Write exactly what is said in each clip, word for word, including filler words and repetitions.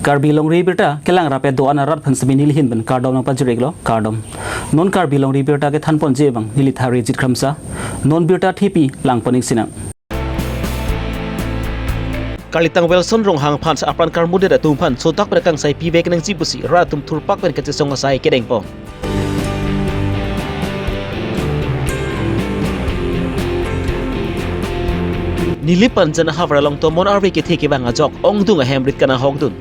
Karbi Longri Abirta kelang rap-et do-an arat aphan semi nelihin pen kardom nangpajir-iklo, kardom. Non Karbi Longri Abirta kethanponji abang neli Tharijit Kramsa. Non birta thepi langpon-ik sinang. Karlitang Wilson Ronghang aphan apran karmudet atum aphan sodak pen akangsai pivek nangji pusi rat atum thurpak pen kachesong asai kedengpon. Nilip Anjan ahavar along tomon arve kethe kevang ajok ongdung ahem rit kanahokdun.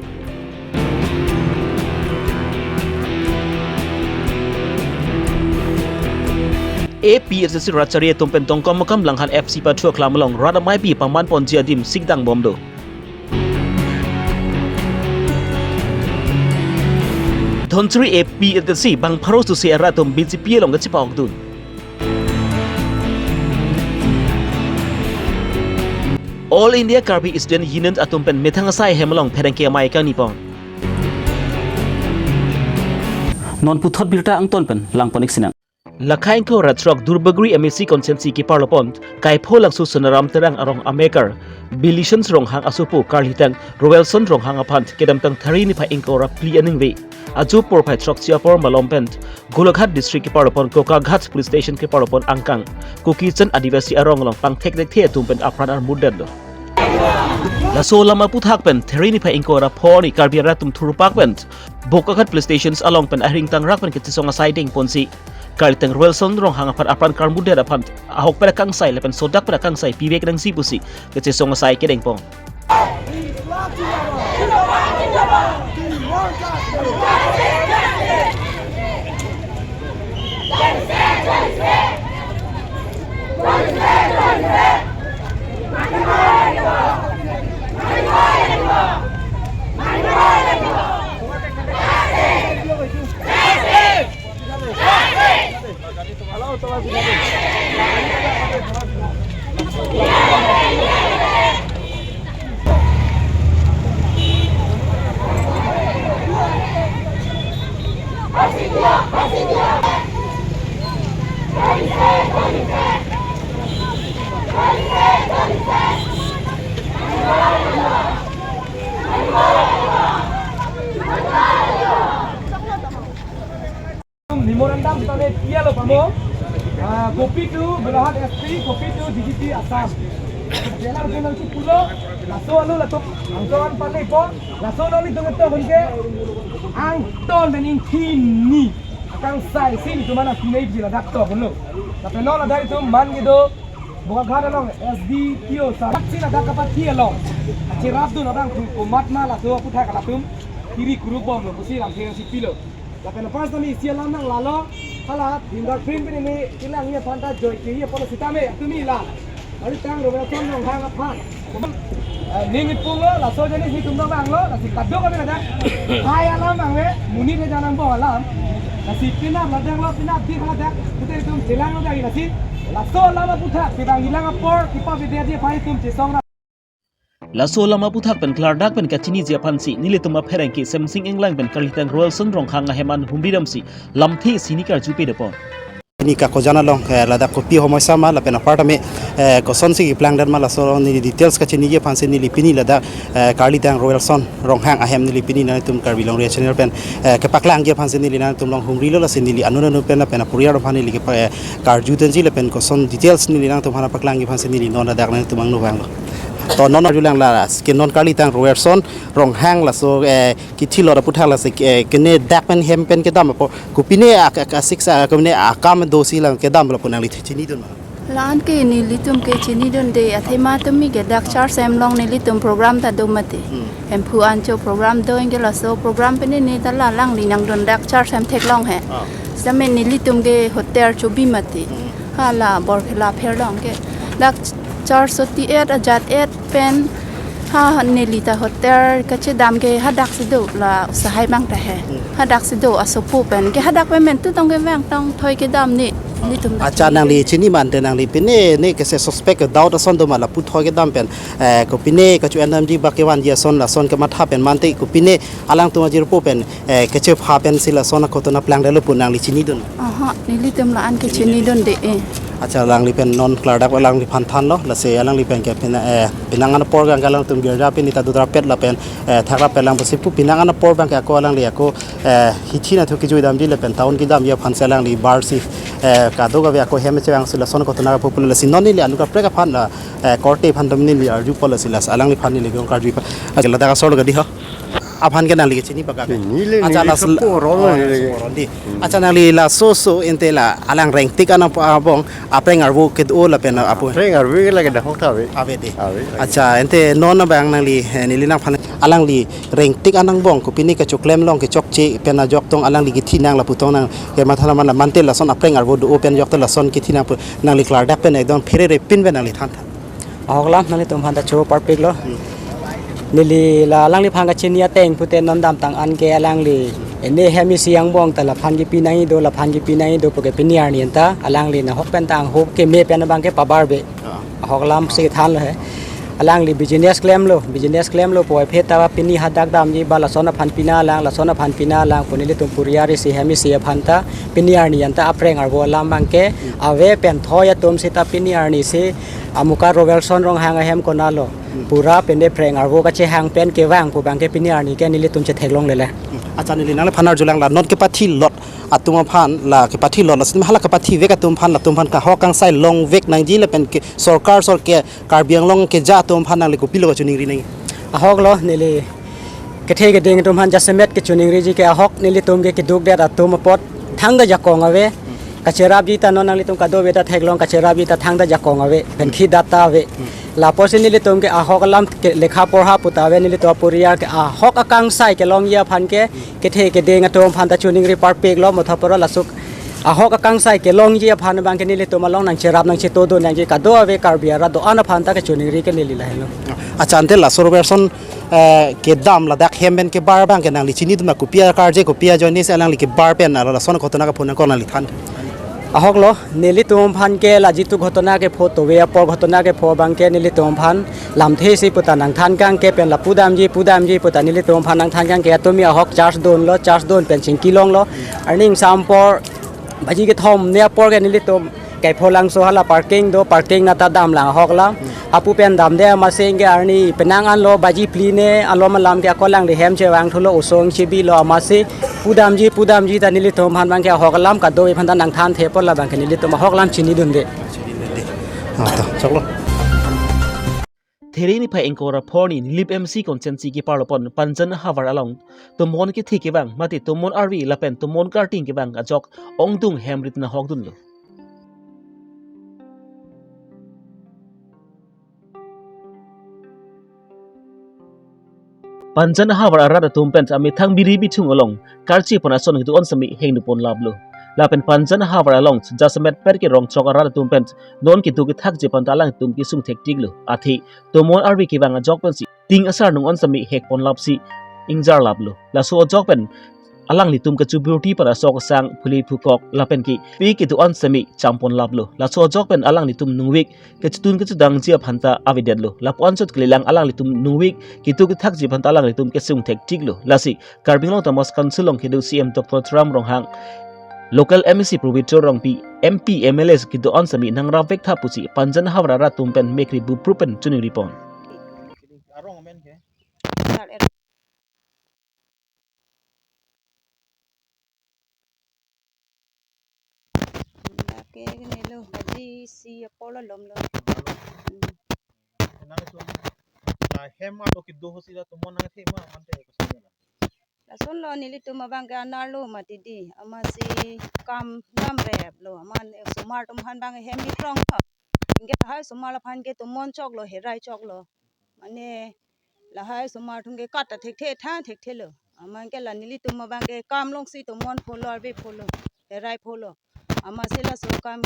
A P H L C rat chari atum pen Dongkamukam Langhan F C pathu aklam along rat amei pi pamanponji adim sikdang bomdo. Dhansiri A P H L C bang pharo susi arat atum B J P along kachepa-okdun. All India Karbi Student Union atum pen methang asai ahem along pherangke amei kangnipon. Non puthot birta angton pen langpon-ik sinang. Lakha ingkoi ra throk Duarbagori M A C constituency keparlopon Kaipholangso Sonaram Terang arong amekar Bilichon Ronghang asopo karlitang Roelson Ronghang aphan kedamtang Tharni niphai ingkoi ra phli aningve ajo porphai throkche apor malom pen Golaghat district keparlopon Kokaghat police station keparlopon angkang Kokichan Adivasi arong along pangthek thekthe atum pen apran armudetlo. Laso alam aputhak pen Tharni niphai ingkoi ra pho arni Karbi arat atum thurpak pen Bokakhat police stations along pen ahring tangrak pen kachesong asai dengponsi karlitang Roelson Ronghang aphan apran karmudet aphan ahok pen akangsai lapen sodak pen akangsai pivek nangji pusi kachesong asai kedengpon. Memorandum sitame diya lo pamo. Ah, copy to Golaghat S P, copy to D G P Assam. Jela jela si pulo, laso alo laso angton pale po, laso lo ni dong to hunke angton dan ingkini akangsai si nelitum aphan pinei ji ladak to hunlo. Lapen non ladak itum man kedo Bokaghat along S D P O sir si ladak kapathi along. Cherapdun adang tu komatma laso aputhak latum kiri kuruk bomlo pusi lamthe si pilo. Lapen apar sitame isi alam nanglalo, hala fingerprint pen neli kelangji aphan ta joike-ji apotlo sitame tumi la. Karlitang Roelson Ronghang aphan. Eh, ning ipunglo, laso jani si tum dong banglo, lasi kadokave ladak. Hai alam bang le, monit le janang bong alam. Lasi pinap ladak lo, pinap di ladak. Pute itum chelang ladak lasi. Laso alam aputhak, si bang ilang apor, kipa bidya di aphan itum chesong. Laso alam aputhak pen klardak pen kachiniji aphansi nelitum apherangke Semsing Inglang pen karlitang Roelson Ronghang ahem an humri damsi lamthe isi ni karju pedepon. Ini kakojan along, eh, ladak kopi homoi sama lapen apar tame, eh, kosonsi keplangdet ma laso along neli details kachiniji aphansi neli pini ladak, eh, karlitang Roelson Ronghang ahem neli pini nangtum Karbi Longri channel pen, eh, kepaklangji aphansi neli nangtum along humrilo lasi neli anun anun pen lapen apuriar aphan neli kepa, eh, karju tenji lapen koson details neli nangtum aphan paklangji aphansi neli non ladak nangtum angno vanglo. To non arjulang la, ke non karlitang Roelson Ronghang laso, eh, kithilot aputhak lasi, eh, kene dak pen hem pen kedam apo kopine ak, ak, asik sa kopine akam dosi lang kedam lapu nangli chinidun ma? La-an ke nelitum ke chinidunde athema tumi ke dak church hem along nelitum program ta do mati. Hmm. Hemphu ancho program do anke laso program pen ne ta la langli nangdun dak church hem theklong he. Ah. Sitame nelitum ke hotel chobi mati. Hmm. Hala Borphila pherlong ke. Dak church soti et ajat et pen ha neli ta hotel kachedam ke hadak si do la usahai bang ta he. Hmm. Hadak si do asopo pen ke hadak pen men tu tong ke vang tong thoi kedam ni nelitum dak. Acha nangli chini mante nangli pine ne kese suspect ke doubt ason do ma lapu thoi kedam pen, eh, kopine kachu N M G ba kevanji ason lason kematha pen mante kopine alangtum ajirpo pen, eh, kachepha pensi lason akotona plangdetlo pu nangli chinidun? Aha, nelitum la-an ke chinidunde, eh. Accha, alangli pen non klardak alangliphan thanlo, lasi alangli pen ke pina, eh, penang an apor abang ke alangtum girja pini ta dodra pet lapen, eh, thakra pet lang pusi pu penang an apor abang ke ako alangli ako, eh, hithi nathu kejui damji lapen town kedamji aphan si alangli barsi, eh, kadokave ako hem chevangsi lason kotona kapu pulo, lasi non neli anut kaprek aphan la, eh, korte aphan dam neli arju pulo, lasi lasi alangliphan neli jong karju pa. Accha, ladak asor lo kadi ho. Aphan ke nangli kechini baka ke. Chinile, accha, neli las-, sopo oro lo, oh, neli. Sopo oro di. Hmm. Accha, nangli laso so ente la alang rengtik anang abong apreng arvo kedo lapen apo. Apreng arvo ke lake dahok ta ave. Ave di. Ave, ave. Accha, ente non abang nangli, eh, neli nangphan alangli rengtik anang abong kopine kechoklem long kechokche pen ajok tong alangli kethinang lapu tong nang kematha nang man la mante lason apreng arvo do pen ajok tong lason kethinang pu nangli klardak pen ekdom pherere pin pen nangli than than. Ahok alam nanglitum aphan ta cho parpik lo. Hmm. Neli la alangliphan kachini ateng pute non damtang an ke alangli ene hem isi angbong ta laphan kepi nangji do, laphan kepi nangji do puke pini arni anta alangli nahok pen ta anghuk keme pen abang ke pabar be. Ah. Ahok alam si thanlo he. Alangli business klemlo, business klemlo pu aphi ta pini hadak damji ba lason aphan pina lang, lason aphan pina lang pu nelitum puriar isi hem isi aphan ta pini arni anta apreng arvo alam abang ke ave pen thoi atum sita pini arni si Amukar Robertson Ronghang ahem konatlo. Hmm. Pura pen de preng arvo kachehang pen kevang pu abang ke pini arni ke nelitum chetheklonglele. Hmm. Accha, neli nangliphan arjulang la non kepathi lot atum aphan la kepathi lot la sini hala kepathi vek atum aphan latum aphan kahok kangsai long vek nangji lapen ke sorkar sor ke Karbi Anglong keja atum aphan nangli kopilo kachiningri nangji. Ahok lo neli kethe keding atum aphan jasemet kachiningriji ke ahok nelitum ke keduk det atum apot thangta jakong ave. Kacherapji ta non nanglitum kadokave ta theklong kacherapji ta thangta jakong ave. Pen khi data ave. Lapusi nelitum ke ahok alam ke lekha porha pu ta ave nelitum apuriar ke ahok akangsai kelongji aphan ke kethe keding atum aphan ta chiningri parpik lo motha poro lasuk ahok akangsai kelongji aphan abang ke nelitum along nangcherap nangcheto do nangji kadokave Karbi arat do-an aphan ta kachiningri ke neli lahelo. Accha, ante laso Robertson, eh, kedam ladak hem pen kebar abang ke nangli chini atum la kopi akarje kopi ajoine si alangli kebar pen alo lason kotona kapho nangkok nangli than. Ahok lo, nelitum aphan ke la jitu ghotona kepho tove apor ghotona kepho abang ke nelitum aphan lamthe isi pu ta nangthan kangke pen la pudamji pudamji pu ta nelitum aphan nangthan kangke atum ahok charge dunlo, charge dun pen chingki longlo. Arni ingsampor baji kethom ne apor ke nelitum Kaipholangso hala parking do, parking nata damlang ahok alam. Apu pen damde amatsi ke arni penang anlo baji phli ne alom alam ke ako alangli hem chevang thulo osong chebilo amatsi pudamji pudamji ta nelitum aphan abang ke ahok alam kadokave aphan ta nangthan thepo labang ke nelitum ahok alam chinidunde. Ah, ta, choklo. There niphai ingkoi ra pho arni Nilip M C constituency keparlopon Panjan havar along tomon kethe kevang mate tomon arvi lapen tomon karting kevang ajok ongdung hem rit nahok dunlo. Panjan havar arat atum pen amethang biri bithung along karchi pon ason kedo-an semi hengdupon laplo. Lapen Panjan havar along jasemet per ke rongchok arat atum pen non kedo kethakji aphan ta alangtum kesung thektiklo. Athe tomon arvi kevang ajok pensi ting asar nung-an semi hekpon lapsi ingjar laplo. Laso ajok pen alanglitum kachuburti para sok sang phuli phukok lapen ke pi kedo-an semi champon laplo. Laso ajok pen alanglitum nungvik kachetun kachedangji aphan ta avedetlo. Lapu-an chot kalilang alanglitum nungvik kedo kethakji aphan ta alanglitum kesung thektiklo. Lasi Karbi Anglong Autonomous Council along kedo C M Doctor Tuliram Ronghang, local M A C Pabitra Rongpi, M P, M L A kedo-an semi nangrap vektha pusi Panjan havar arat atum pen mekri bupru pen chiningripon. Arong amen ke? Lake nelo baji isi apor lo lomlo. Hmm. Nangtum la hem arlo kedo ho si la tomon nangthe ma mante ko sini la. Lasonlo nelitum abang ke anerlo mati di amatsi kam damreplo amat osomar atum aphan abang hem ketrong ho. Anke lahai osomar aphan ke tomon choklo herai choklo. Mane lahai osomar atum ke kat ta thekthe tha thekthelo. Amat ke la nelitum abang ke kam longsi tomon pholo arve pholo herai pholo. Amatsi laso kam.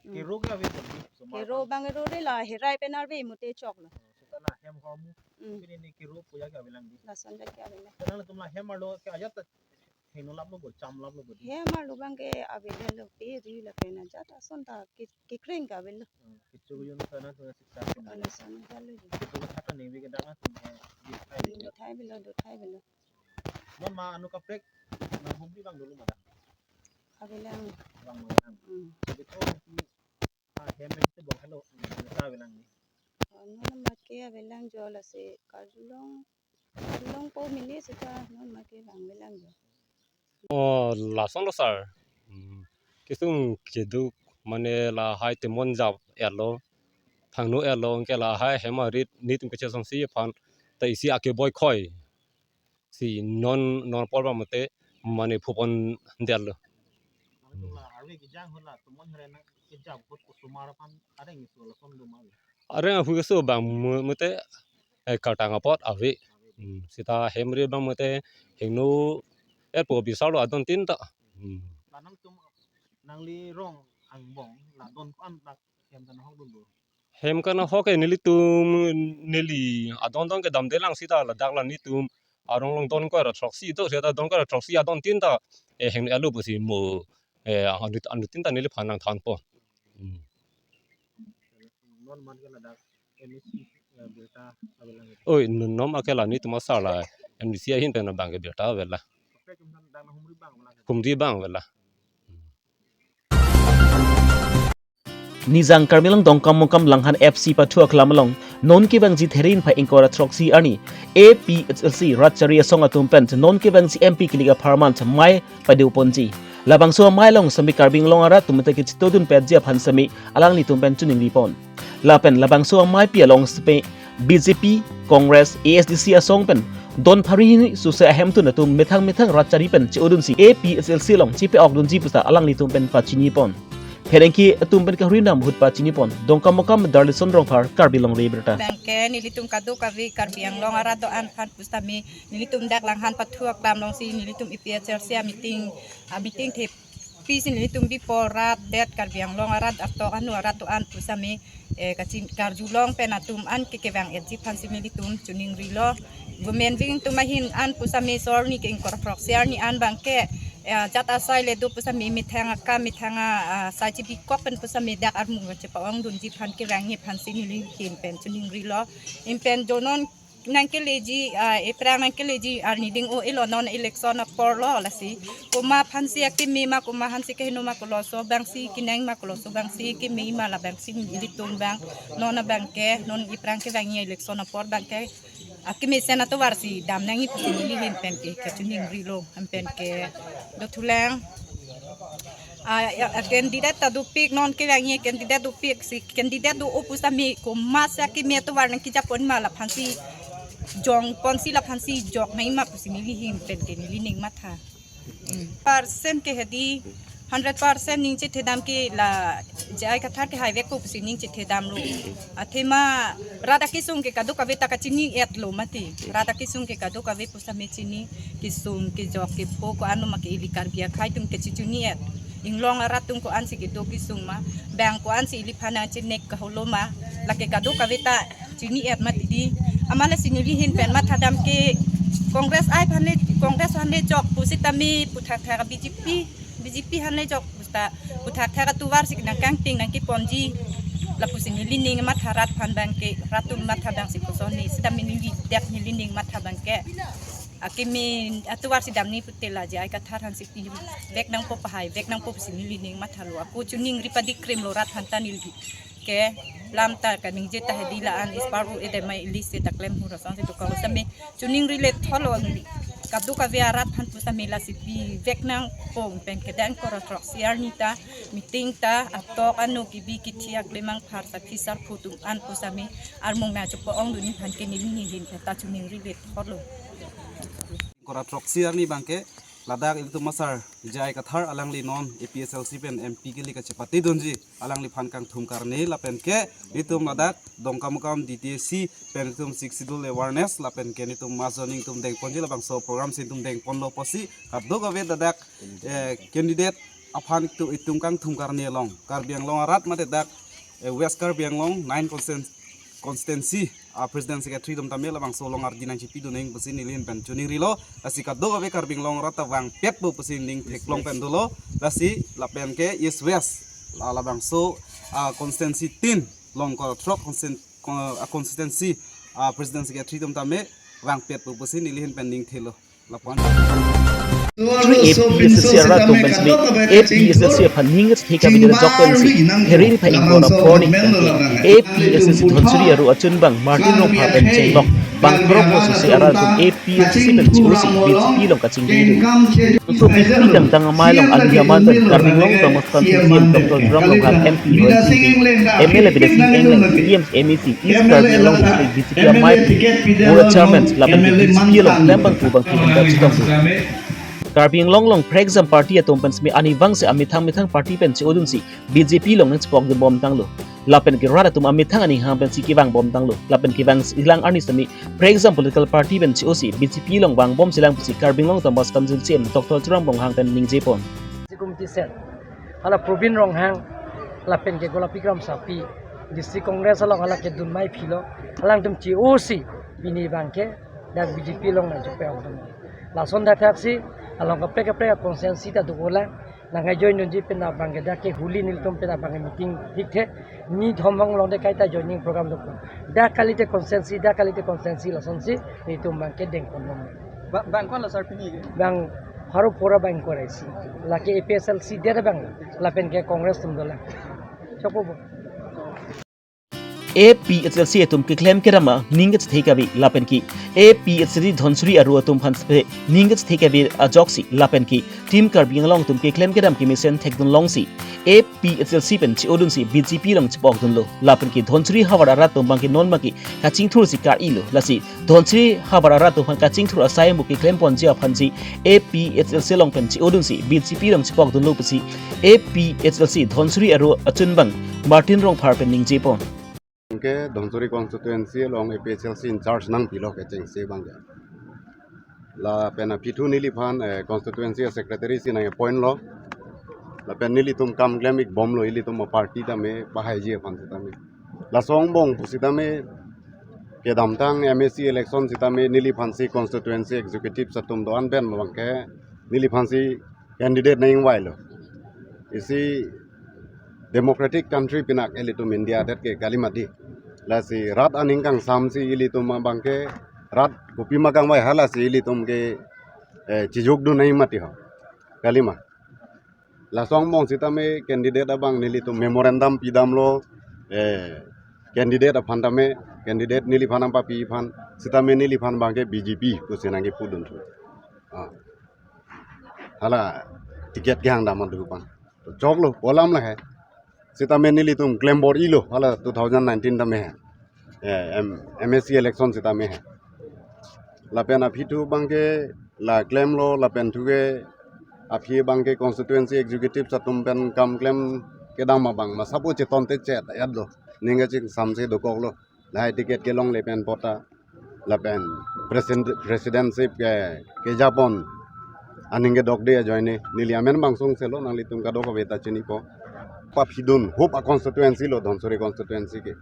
Hmm. Kero ke ave tadi, osomar. Kero abang kero de la herai pen arve mute choklo. Oh, seta la hem ho mu. Hmm. Pini ni kero puya ke avelang di. Lason ja ke avelang. Nangtum la hem arlo ke ajat ta heno laplo bo, cham laplo bo di. Hem arlo abangke avelelo, pe ri lapen ajat ason ta ke, kekreng ke avelo. Hmm, kecho yun sana tu siksa kin. Ano sana jalo. Kecho kata ni bi ke dang atum he, di thai. Di thai avelo, do thai avelo. Non ma anu kaprek, na humri abang dolo ma dang. Avelang. Abang ma dang. Hmm. Betul. Ah, hem itu bang halo, kita avelang ni. Oh, non ma ke avelang jo lasi karjulong. Karjulongpo mili seta non ma ke vang avelang jo. Oh, lason lo sir. Hmm. Kesung keduk mane lahai temon jap etlo. Thangno etlo ke lahai hem arit nelitum kechesongsi aphan ta isi ake boi khoi. Si non non apor abang mate mane phupon detlo. Mane tum la arve kejang ahut la temon hare na kejap ahut osomar aphan areng iso lason do ma. Areng ahut keso abang mu-, mate, eh, kartang apot ave. Hmm, seta hem ri abang mate heno etpo bisarlo adon tin ta. Hmm. La nangtum nangli rong angbong la don ko-an la hem kana hok dun do. Hem kana hok ke nelitum neli adon don ke damdelang seta ladak la nelitum arong along don ko ra throksi do seta don ko ra throksi adon tin ta, eh, heng alo pusi mo, eh, anu anu tin ta neliphan nangthanpo. Hmm. Non ma ke ladak M A C, eh, birta avelang. Oi, non ma ke la nelitum asar la M A C ahin pen abang ke birta avela. Kaprek tum dang dang humri abang avelang. Humri abang avela. Nijang Karbi Anglong Dongkamukam Langhan F C pathu aklam along non kevangji Therin pha ingkoi ra throksi arni A P H L C rat chari asong atum pen non kevangji M P kilik apharman mei pado ponji. Labangso amei along semi Karbi Anglong arat atum mate kechitodun petji aphan semi alanglitum pen choningri pon. Lapen labangso ameipi along semi B J P, Congress, A S D C asong pen don phari hini suse ahemtun atum methang methang rat chari pen che-odunsi A P H L C along chepe-ok dunji puta alanglitum pen pachini pon. Pherangke atum pen kahuri nam ahut pachini pon. Dongkamukam Darlison Rongphar, Karbi Longri Abirta. Bangke nelitum kadokave Karbi Anglong arat do-an aphan pusitame nelitum dak Langhan pathu aklam alongsi nelitum A P H L C a meeting, a meeting the pisi nelitum bipo rat det Karbi Anglong arat atok anu arat do-an pusitame, eh, kachin karjulong pen atum an ke kevang etji aphansi nelitum choningrilo. Women wing atum ahin an pusitame sorni ke ingkoi ra throksi arni an bangke, eh, jat asai le do pusitame methang akam methang a, ah, sai chibikok pen pusitame dak armung chepa-ong dunji aphan kevangji aphansi neli ahin pen choningrilo. Lapen jo non nangkeleji, ah, ephrang nangkeleji arni ding o elo non election aporlo lasi. Komat aphansi akimi ma, komat aphansi keheno ma, koloso abangsi kenang ma, koloso abangsi kimi ma, labangsi nelitum abang non abangke non ephrang kevangji election apor bangke akimi sena tovarsi dam nangji pusi neli ahin pen ke, kechoningrilo, hem pen ke dothulang. Ah, ya, ah, candidate ta dopik non kevangji candidate dopik si candidate do-o pusitame komat si akimi atovar nangkejapon ma laphansi jongponsi laphansi jok nangji ma pusi neli ahin pen ke neli ning matha. Hmm. Percent ke hedi hundred percent ning chethedam ke la J I Kathar ke haivekpo pusi ning chethedamlo. Athema rat akesung ke kadokave ta kachini-etlo mati. Rat akesung ke kadokave pusitame chini, kesung kejok kepho ko-an ma ke ili Karbi akhei atum ke chichini-et. Inglong arat atum ko-ansi kedo kesung ma, bang ko-ansi iliphan nangchenek kaholo ma, lake kadokave ta chini-et mati di. Amat lasi neli ahin pen mathadam ke Congress ai aphan le, Congress aphan le jok pusitame puthak thak B J P, B J P aphan le jok puta puthak thak atovarsi nangkangting nangkeponji. Lapusi neli ning matha rat aphan bangke, rat atum matha bangsi kosonsi sitame neli det neli ning matha bangke. Akimi atovarsi damji pute la J I Kathar aphansi pivek nangpo, pahaivek nangpo pusi neli ning mathalo. Ako choningri padik krimlo rat aphan ta neli ke lam ta kaningje ta hedi la-an ispar u edemai ili seta klem hur asonsi dokok sitame choningri le thotlo. Kadokave arat aphan pusitame lasi pivek nangpo, hem pen ke dang ingkoi ra throksi arni ta meeting ta atok anu kebi kethe aklemang phar sarpi sarpo atum an pusitame armung nangchepa-ong dunji aphan ke neli ahin pen ta choningri le thotlo. Ingkoi ra throksi arni bangke ladak ilitum asar J I Kathar alangli non A P H L C pen M P kilik kachepate dunji alangliphan kangthum karne lapen ke ilitum ladak Dongkamukam D T A C pen ilitum Sixth Schedule awareness lapen ke ilitum mass joining atum dengponji, labangso program si ilitum dengponlo pusi kadokave ladak, eh, candidate aphan itum, itum kangthum karne along Karbi Anglong arat mate dak, eh, West Karbi Anglong nine constituency constituency a president secretary atum tame labangso along arjinang chipidun nang pusi nelihin pen chiningrilo. Lasi kadokave Karbi Anglong arat ta vangpetpo pusi ning theklong pen dolo. Lasi lapen ke East West la labangso a constituency tin, Longkor throk constituen-, con-, a constituency a president secretary atum tame vangpetpo pusi nelihin pen ning thelo. Lapuan. Three A P H L C arat atum pen simi A P H L C aphan ning kachethek kave ajok pensi Pherere niphai ingkoi ra pho arni A P H L C Dhansiri aru achunbang Martin Rongphar pen chenglok bang krok pusi arat atum A P H L C pen che-osi B J P along kachingdunde. Laso B J P dangtang amei along ali aman pen Karbi Anglong Autonomous Constituency Doctor Tuliram Ronghang, M P Roy Sing Bey, M L A Bidya Sing Engleng, T M C, M A C, East Karbi Anglong District B J P amei, Board Chairman lapen B J P along klem bangphu bangphu bangdak chetongdun. Karbi Anglong along prekjam party atum pen simi arnivang si amethang methang party pen che-odunsi B J P along nangchepokdun bomtanglo. Lapen ke rat atum amethang aning hang pensi kevang bomtanglo. Lapen kevangsi lang arni simi prekjam political party pen che-osi B J P along vangbomselang pusi Karbi Anglong Autonomous Council C E M Doctor Tuliram Ronghang pen ningjepon. Committee cell, hala Probin Ronghang, lapen ke Golapi Kramsapi, District Congress along hala kedun mei philo, alangtum che-osi pini abangke dak B J P along nangchepe ongdun. Lason dak thaksi along kaprek kaprek constituency ta dokolang, nang join dunji pen abangke dak ke huli nelitum pen abangke meeting hikthe, ni thom hong along de kaita joining program dokok. Dak kalite constituency, dak kalite constituency lasonsi nelitum abangke dengpon long. Ba-, bang ko-an lo sir pini ke? Bang pharo phora bang ingkoi ra isi. Lake A P H L C det bang. Lapen ke Congress atum dolang. Chokpo bo. A P H L C atum keklem kedam aning kachethek kave lapen ke A P H L C Dhansiri aru atum aphan spe ning kachethek kave ajoksi lapen ke Team Karbi Anglong atum keklem kedam kemesen thekdun longsi A P H L C pen che-odunsi B J P along chepokdunlo. Lapen ke Dhansiri havar arat atum abangke non abangke kachingthursi kar-ilo. Lasi Dhansiri havar arat atum aphan kachingthur asai mo keklemponji aphansi A P H L C along pen che-odunsi B J P along chepokdunlo pusi A P H L C Dhansiri aru achunbang Martin Rongphar pen ningjepon. Ke Dhansiri constituency along A P H L C in charge nangpilo kechengsi abangke. Lapen aphi thu neliphan, eh, constituency secretary si nang-appoint lo. Lapen nelitum kam klem-ik bomlo, ilitum party tame pahaiji aphan sitame. Laso angbong pusitame kedamtang M A C election sitame neliphansi constituency executive atum do-an pen abangke neliphansi candidate nang-ingvailo. Isi democratic country pinak ilitum India det ke kali mati. Lasi rat aning kangsamsi ilitum abangke rat kopima kangvai halasi ilitum ke, eh, chejokdun nang mati ho. Kali ma. Laso angbong sitame candidate abang nelitum memorandum pidamlo, eh, candidate aphan tame, candidate neliphan nangpapi aphan, sitame neliphan abangke B J P pusi nangkepudun thu. Ah. Hala ticket kehang dam adu abang. Choklo, pu alam le he. Sitame nelitum klembor-ilo, hala two thousand nineteen tame he. Eh, M-, M A C election sitame he. Lapen aphi thu abangke la klemlo, lapen thu ke aphi abangke constituency executive atum pen kam klem kedam abang, ma sapo cheton te chet, yadlo. Ning kachingsamsi dokoklo. Lahai ticket kelongle pen pota. Lapen president, presidentship ke, kejapon aning kedokde ajoine neli amen bang sungselo, nanglitum kadokave ta chinipo. Paphidun hup a constituency lo, Dhansiri constituency ke.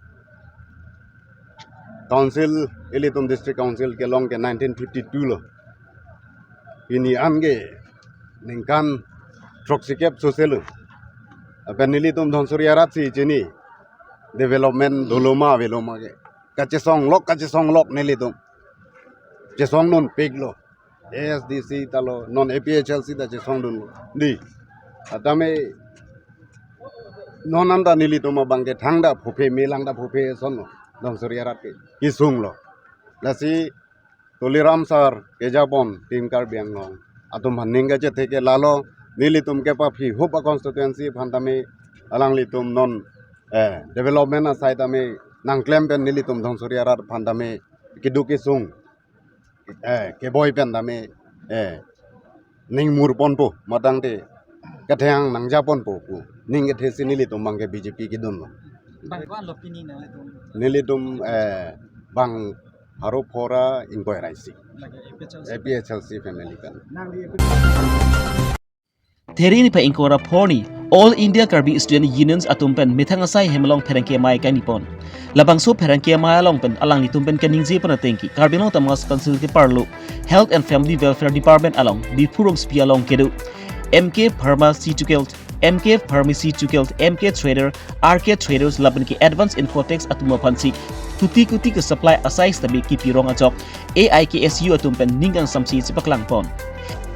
Council, ilitum district council kelong ke nineteen fifty-two lo. Pini an ke ningkan throksikep soselo. Lapen nelitum Dhansiri arat si chini development dolo ma avelo ma ke. Kachesonglok, kachesonglok nelitum. Chesongdunpiklo. A S D C ta lo, non A P H L C ta chesongdunlo. Di. Atame non anta nelitum abangke thangta phuphe, me langta phuphe ason lo. Dhansiri arat ke kesunglo. Lasi Tuliram sir kejapon Team Karbi Anglong atum aphan ning kachethek ke lalo, nelitum kepaphi hup a constituency aphan tame alanglitum non, eh, development asai tame nangklem pen nelitum Dhansiri arat aphan tame keduk kesung, eh, keboi pen tame, eh, ningmurponpo, matangte katheng nangjaponpo pu ning kethesi nelitum abangke B J P kedunlo. Bang ko-an lo pini nanglitum? Nelitum, eh, bang pharo phora ingkoi ra isi. Lake A P H L C. A P H L C family kan. Nangli A P H L C. Pherere niphai ingkoi ra pho arni All India Karbi Student Unions atum pen methang asai hem along pherangke amei kangni pon. Labangso pherangke amei along pen alanglitum pen kaningje pon ateng ke Karbi Anglong Autonomous Council keparlo Health and Family Welfare Department along Diphu rongsopi along kedo M K Pharmaceutical, M K Pharmaceutical, M K Trader, R K Traders lapen ke Advance Incotex atum aphansi kuti kuti ke supply asai sitame kepirong ajok A I K S U atum pen ning kangsamsi chepaklang pon.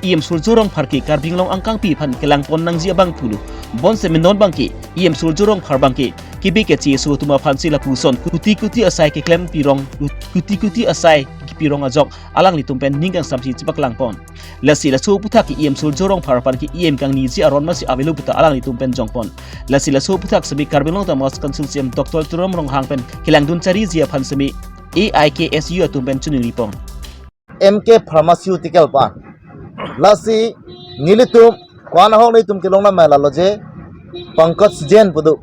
E M Surjya Rongphar ke Karbi Anglong angkangpi aphan kelang pon nangji abang pulo. Bonsitame non abang ke E M Surjya Rongphar abang ke kebe keche aso atum aphansi lapuson kuti kuti asai keklem pirong, kuti kuti asai kepirong ajok alanglitum pen ning kangsamsi chepaklang pon. Lasi laso aputhak ke E M Surjya Rongphar aphan ke E M kangniji aron masi avelo puta alanglitum pen jong pon. Lasi laso aputhak sitame Karbi Anglong Autonomous Council C E M Doctor Tuliram Ronghang pen kelangdun chariji aphan sitame A I K S U atum pen choningri pon. M K Pharmaceutical pa. Lasi nelitum ko-an ahok nelitum kelong nama lalo je Pankaj Jain pu do,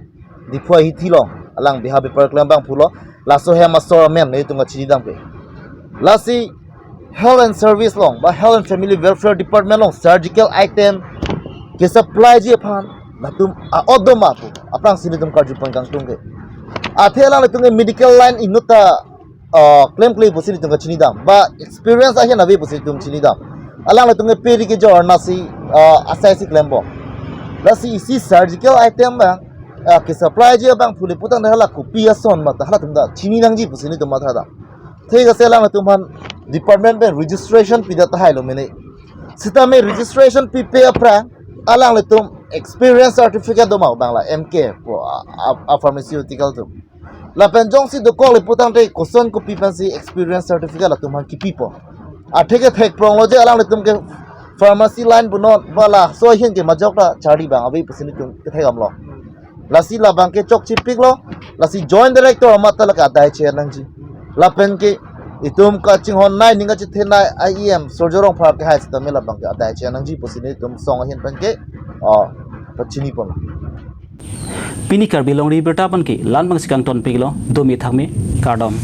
Diphu ahithi along, alang behalf paper klem abang pulo. Laso hem asor amen nelitum kachini dam ke. Lasi Health and Service along ba Health and Family Welfare Department along surgical item kesupplyji aphan latum a-odoma pu aphrangsi nelitum karju pon kangtung ke. Athe alanglitum ke medical line inut ta, ah, klemkle pusi nelitum kachini dam ba experience ahin ave pusi nelitum chini dam. Alanglitum ke peri kejor nasi, ah, asai si klem bom. Lasi isi surgical item ba, ah, kesupplyji abang pule putangte hala kopi ason mata halatum ta chini nangji pusi nelitum matha dam. Thik ase, alanglitum aphan department pen registration pidet tahai lo mene. Sitame registration pipe aphrang alanglitum experience certificate doma bang la M K pu a, a, a pharmaceutical atum. Lapen jongsi dokok le putangte koson kopi pensi experience certificate latum aphan kipi pon. Athe ke thek prong lo je alanglitum ke pharmacy line punon ba laso ahin ke majok ta charli bang ave pusi nelitum kethek damlo. Lasi labang ke chokchipiklo, lasi Joint Director amat ta lake adai chair nangji. Lapen ke itum kachinghon nai ning kachethe nai E M Surjya Rongphar ke hai sitame labang ke adai chair nangji pusi nelitum song ahin pen ke, ah, pachini pon. Pini Karbi Longri Abirta pen ke la-an abangsi kangtonpiklo, domi thakmi, kardom.